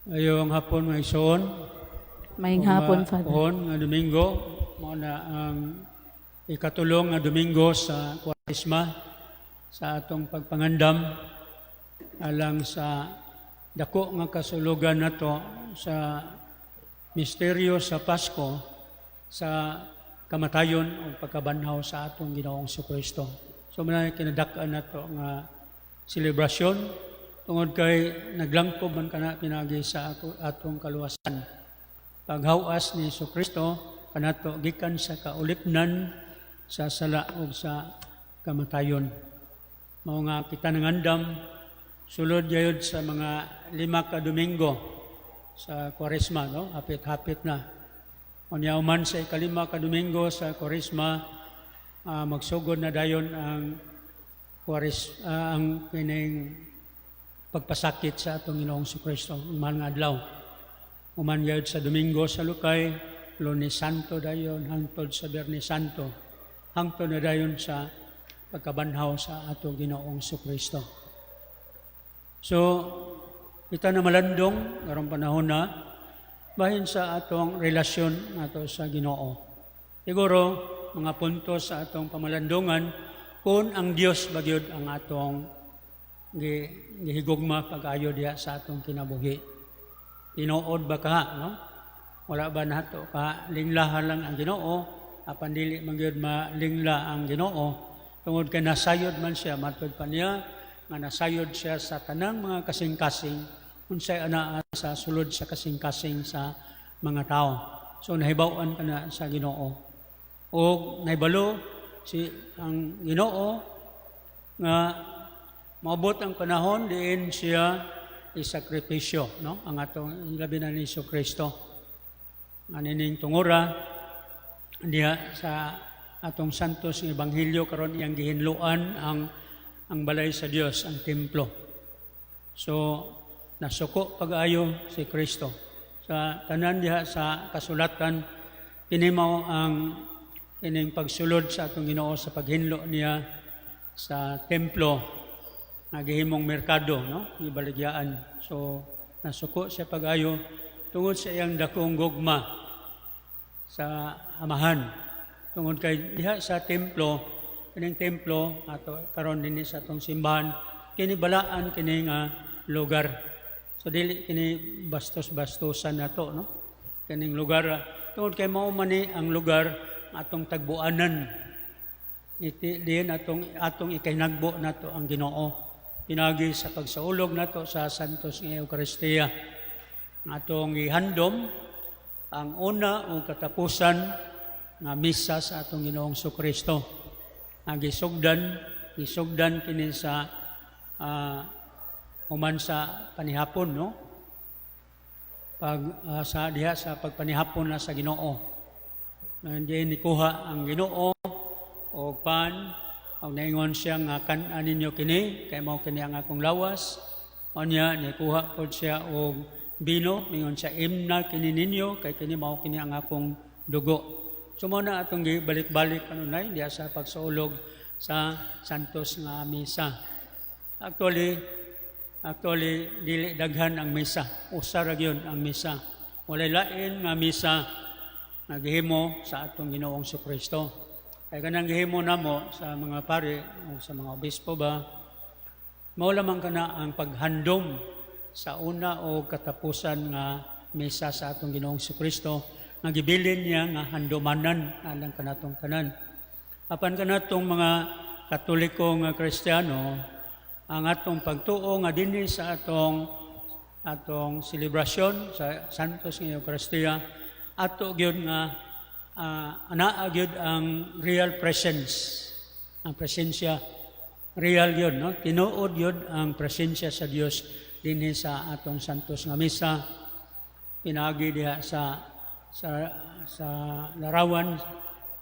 Maayong hapon, mga igsoon. Maayong hapon, Father. Pohon nga Domingo, mao na ang ikatulong nga Domingo sa Kwaresma sa atong pagpangandam alang sa dako nga kasulugan nato sa misteryo sa Pasko, sa kamatayon o pagkabanhaw sa atong Ginoong Kristo. So mao na kinadak-an nato nga selebrasyon tungod kay naglangkob man kana pinagi sa atong kaluwasan. Paghawas ni Kristo kanato gikan sa kaulipnan sa sala ug sa kamatayon. Mao nga kita nangandam sulod gayud sa mga 5 ka Domingo sa Kwaresma, no? Hapit-hapit na. Unya man sa ikalima ka Domingo sa Kwaresma, magsugod na dayon ang ang kining pagpasakit sa atong Ginoong Kristo, ang mahal nga adlaw. Human gayud sa Domingo sa Lukay, Lunes Santo dayon hangtod sa Biyernes Santo, hangtod na dayon sa pagkabanhaw sa atong Ginoong Kristo. So, kita na malandong karong panahon na bahin sa atong relasyon nato sa Ginoo. Siguro mga punto sa atong pamalandungan kung ang Dios ba gyud ang atong gihigugma pag-ayo diha sa atong kinabuhi. Tinuod ba ka, no? Wala ba nato ka linglahan lang ang Ginoo, apan dili man gyud malingla ang Ginoo tungod kay nasayod man siya, matud pa niya nga nasayod siya sa tanang mga kasing-kasing, unsay anaa sa sulod sa kasing-kasing sa mga tao. So nahibaw-an kana sa Ginoo. O nahibalo si ang Ginoo nga maabot ang panahon diin siya isakripisyo, no? Ang atong labi na ni Kristo. Anining tungura diha sa atong Santos nga Ebanghelyo karon, iyang gihinloan ang balay sa Dios, ang templo. So nasuko pag-ayo si Kristo. Sa tanan diha sa kasulatan, kini mao ang kining pagsulod sa atong Ginoo sa paghinlo niya sa templo nga gihimong merkado, no, gibaligyaan. So nasuko siya pag-ayo tungod sa iyang dakong gugma sa Amahan. Tungod kay diha sa templo, kining templo ato karon dinhi sa atong simbahan, kini balaan kini nga lugar. So dili kini bastos-bastosan nato, no? Kining lugar tungod kay mao man ni ang lugar atong tagbuanan. Iti diin atong atong ikahinagbo nato ang Ginoo. Pinagi sa pagsaulog nato sa Santos nga Eukaristiya. Atong gihandom ang una o katapusan nga misa sa atong Ginoong Kristo. Ang gisugdan, gisugdan kini sa human sa panihapon, no? Pag sa diha sa pagpanihapon na sa Ginoo. Nandiyan nikuha ang Ginoo og pan og naingon siya nga kan-a ninyo kini kay mao kini ang akong lawas. Unya nikuha pod siya og bino, mingon siya, "Imna kini ninyo kay kini mao kini ang akong dugo." So mao na atong gibalik-balik kanunay diha sa pagsaulog sa Santos nga Misa. Actually, dili daghan ang misa. Usa ra gyud ang misa. Walay lain nga misa nga gihimo sa atong Ginoong Kristo. Kay kanang gihimo namo sa mga pari o sa mga obispo ba, mao lamang kana ang paghandom sa una o katapusan nga misa sa atong Ginoong Kristo nga gibilin niya nga handumanan alang kanatong tanan. Apan kanatong mga Katoliko nga Kristiyano, ang atong pagtuo nga dinhi sa atong atong selebrasyon sa Santos nga Eucharistia, ato gyud nga anaa gyud ang real presence, ang presensya real yun, no? Tinuod yun ang presensya sa Dios dinhi sa atong Santos nga Misa pinaagi diha sa larawan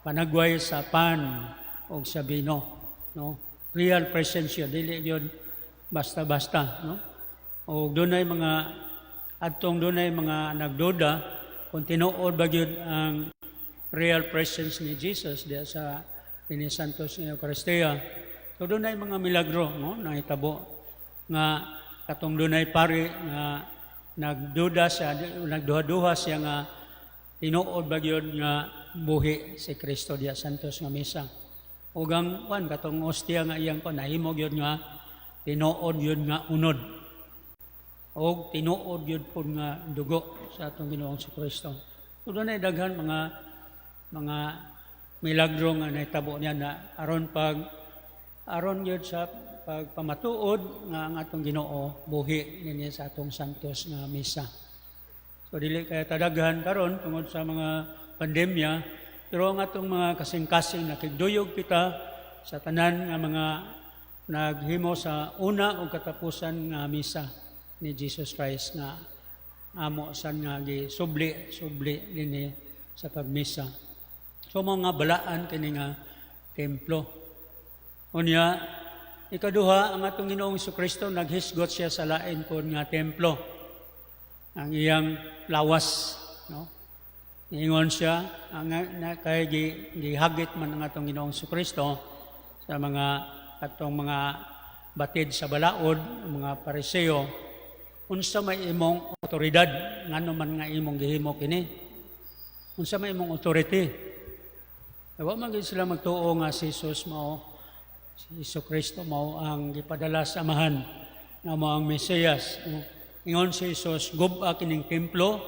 panagway sa pan o sa bino, no? Real presence yun, dili yun basta-basta, no? O dunay mga adtong dunay mga nagduda kung tinuod ba gyud ang real presence ni Jesus diha sa dinhi Santos nga Eucharistia. So dunay mga milagro, no, nahitabo nga katong dunay pari nga Nagduda siya, nagduha-duha siya nga tinuod ba gyud nga buhi si Kristo diya santos nga misa. Ug ang kwan, katong hostia nga iyang kwan, nahimo gyud nga tinuod gyud nga unod. Og tinuod gyud pud nga dugo sa atong Ginoong Kristo. So dunay daghan mga milagro nga nahitabo niya na aron gyud sa pagpamatuod nga ang atong Ginoo buhi niini sa atong santos nga misa. So dili kay tadaghan karon tungod sa mga pandemya, pero ang atong mga kasing-kasing, nakigduyog kita sa tanan nga mga naghimo sa una o katapusan nga misa ni Jesus Christ nga amo san nga gisubli subli dinhi sa pagmisa. So mga balaan kini nga templo. Unya, ikaduha, ang atong Ginoong Kristo naghisgot siya sa lain pod nga templo, ang iyang lawas, no? Niingon siya ang na, kay gihagit man ang atong Ginoong Kristo sa mga atong mga batid sa balaod, ang mga Pariseo: "Unsa may imong otoridad, ngano man nga imong gihimo kini? Unsa may imong authority?" Wa man gyud sila magtuo nga si Jesus mao, si Hesus Kristo mao ang gipadala sa Amahan nga mao ang Mesiyas. Ingon si Jesus, "Gub-a kining templo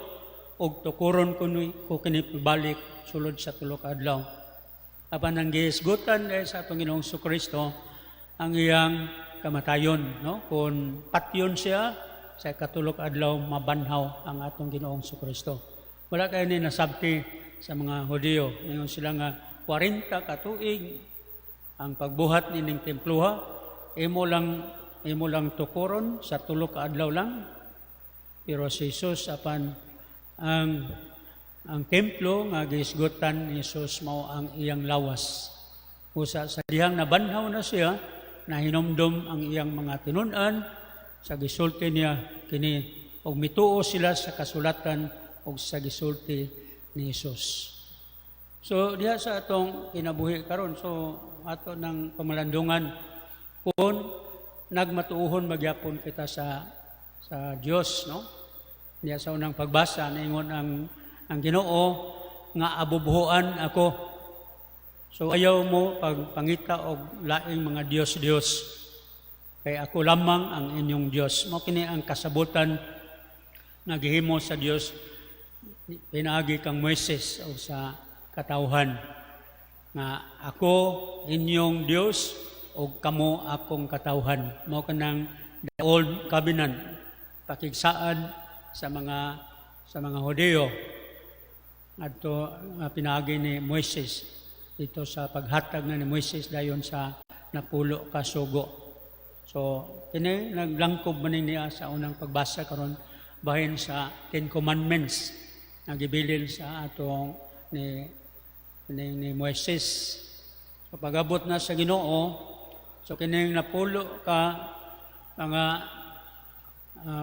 ug tukuron ko kini balik sulod sa 3 ka adlaw." Apan ang gihisgutan eh, sa atong Ginoong Kristo ang iyang kamatayon, no? Kung patyon siya sa ikatulo ka adlaw, mabanhaw ang atong Ginoong Kristo. Wala kay ni nasabti sa mga Hudiyo. Ngayon sila nga 40 ka tuig ang pagbuhat nining temploha, imo lang tukuron sa 3 ka adlaw lang. Pero si Jesus, apan ang templo nga gihisgutan ni Jesus mao ang iyang lawas. Usa sa dihang nabanhaw na siya, nahinomdom ang iyang mga tinun-an sa gisulti niya kini ug mituo sila sa kasulatan ug sa gisulti ni Jesus. So diha sa atong kinabuhi karon, so ato ng pamalandungan kung nagmatuohon magyapon kita sa Dios, no? Diha sa unang pagbasa, naingon ang Ginoo nga abubuhuan ako. So ayaw mo pagpangita og laing mga dios-dios, kay ako lamang ang inyong Dios. Mao kini ang kasabutan nga gihimo sa Dios pinaagi kang Moises o sa katawhan nga ako inyong Dios ug kamo akong katawhan. Mao kanang the old covenant, pakigsaad sa mga Hudiyo adto nga pinaagi ni Moises dito sa paghatag na ni Moises dayon sa napulo ka sugo. So kini naglangkob man niya sa unang pagbasa karon bahin sa Ten Commandments nga gibilin sa atong ni Moises. So pag-abot na sa Ginoo, so kining napulo ka mga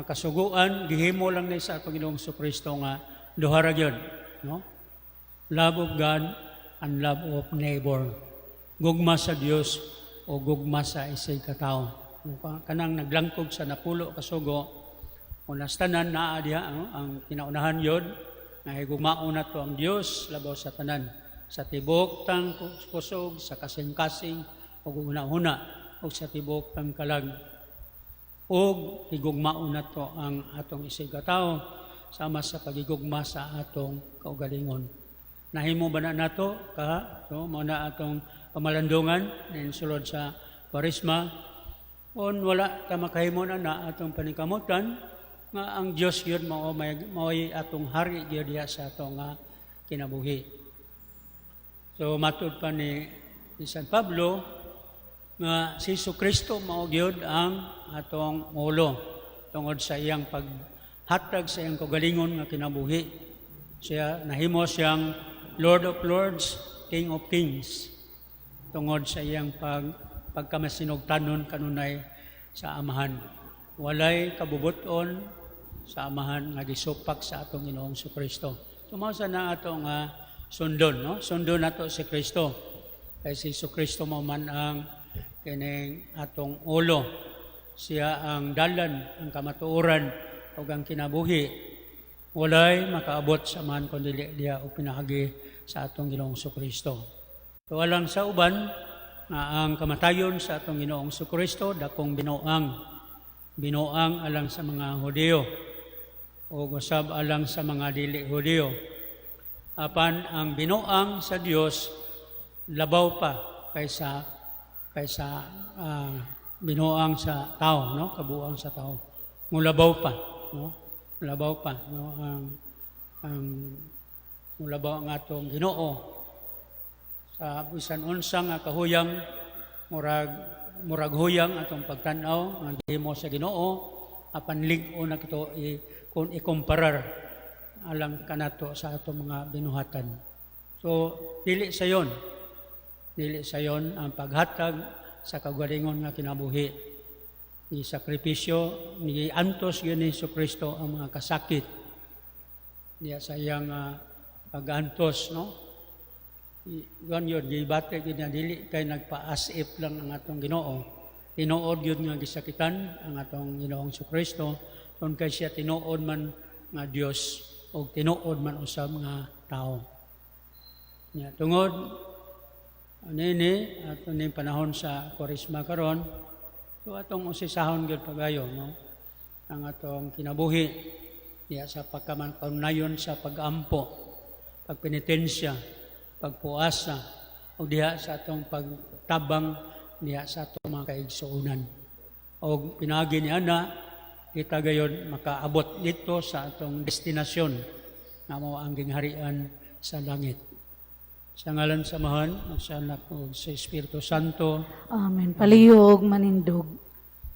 kasuguan gihimo lang ni sa atong Ginoong Kristo nga duha ra gyud, no? Love of God and love of neighbor. Gugma sa Dios o gugma sa isig ka tawo. Kanang naglangkob sa napulo ka sugo, unas tanan naa diha, no? Ang kinaunahan yun nga higugmaon nato ang Dios labaw sa tanan, sa tibuok tang kusog, sa kasing-kasing ug hunahuna ug sa tibuok tang kalag, ug higugmaon nato ang atong isig ka tawo sama sa pagigugma sa atong kaugalingon. Nahimo ba na nato ka? So mao na atong pamalandungan nin sulod sa Kwaresma. Kung wala ta makahimo na na atong paningkamutan nga ang Dios gyud mao may mao'y atong hari gyud diha sa atong nga kinabuhi. So matud pa ni San Pablo nga si Kristo mao gyud ang atong ulo tungod sa iyang paghatag sa iyang kaugalingon nga kinabuhi. Siya nahimo siyang Lord of Lords, King of Kings tungod sa iyang pagkamasinugtanon kanunay sa Amahan. Walay kabubuton sa Amahan nga gisupak sa atong Ginoong Kristo. So mao sa na atong sundon, no? Sundon nato si Kristo. Kay si Kristo mao man ang kining atong ulo. Siya ang dalan, ang kamatuoran ug ang kinabuhi. Walay makaabot sa Amahan kun dili diha og pinaagi sa atong Ginoong Kristo. So alang sa uban nga ang kamatayon sa atong Ginoong Kristo dakong binuang, binuang alang sa mga Hudiyo o usab alang sa mga dili Hudiyo. Apan ang binuang sa Dios labaw pa kaysa kaysa binuang sa tao, no? Kabuang sa tao. Mulabaw pa, no? Mulabaw pa, no? Ang mulabaw ang atong Ginoo sa bisan unsa nga kahuyang, murag murag huyang atong pagtan-aw nga gihimo sa Ginoo, apan lig-o na kito kung ikumparar alang kanato sa atong mga binuhatan. So dili sayon, dili sayon ang paghatag sa kagalingon nga kinabuhi. Ni sakripisyo, ni antos gyud ni Kristo ang mga kasakit niya sa iyang pag-antos, no? Gan yun, gibate gyud niya, dili kay nagpa-as if lang ang atong Ginoo. Tinuod yun nga gisakitan ang atong Ginoong Kristo tungod kay siya tinuod man nga Dios o tinuod man usab nga tao. Nya tungod anini ato ning panahon sa Kwaresma karon, so atong usisahon gyud pagayo, no, ang atong kinabuhi diya sa pagkamanpaunayon sa pag-ampo, pagpenitensya, pagpuasa, o diha sa atong pagtabang diha sa atong mga kaigsuonan. O pinaagi ni ana, kita gayon makaabot dito sa atong destinasyon nga mao ang gingharian sa langit. Sa ngalan sa Amahan, ug sa Anak, ug sa Espiritu Santo. Amen. Palihog manindog.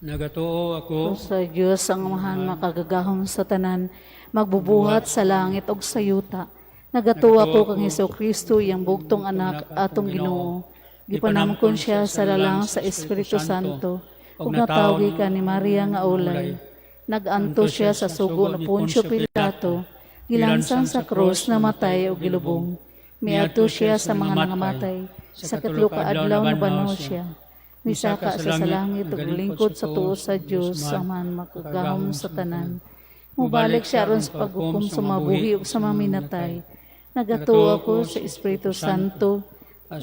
Nagatuo ako sa Dios ang Amahan makagagahom sa tanan, magbubuhat sa langit ug sa yuta. Nagatuo ako kang Hesus Kristo, iyang bugtong anak, atong Ginoo. Gipanamkon siya sa lalang sa Espiritu Santo, ug natawo gikan ni Maria nga ulay. Nag-antos siya sa sugo ni Poncio Pilato, gilansang sa krus, namatay ug gilubong. Miadto siya sa mga nangamatay. Sa katlo ka adlaw nabanhaw siya. Misaka siya sa langit ug lingkod sa tuo sa Dios, Amahan makagagahom sa tanan. Mubalik siya aron sa paghukom sa mga buhi ug sa mga minatay. Nagatuo ako sa Espiritu Santo,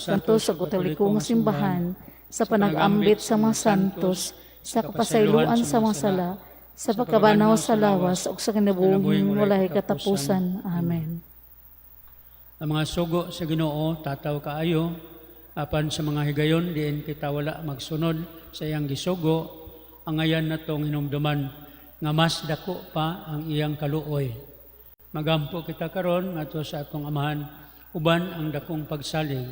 Santo sa Katoliko nga simbahan, sa panag-ambit sa mga santos, sa kapasayloan sa mga sala, sa pagkabanhaw sa lawas ug sa kinabuhing walay katapusan. Amen. Ang mga sugo sa Ginoo tataw kaayo, apan sa mga higayon diin kita wala magsunod sa iyang gisugo, angayan natong hinumduman nga mas dako pa ang iyang kaluoy. Magampo kita karon ngadto sa atong Amahan uban ang dakong pagsalig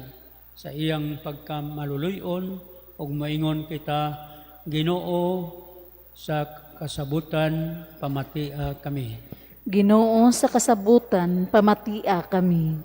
sa iyang pagkamaluluy-on ug maingon kita, "Ginoo, sa kasabutan, pamatia kami." Ginoo, sa kasabutan, pamatia kami.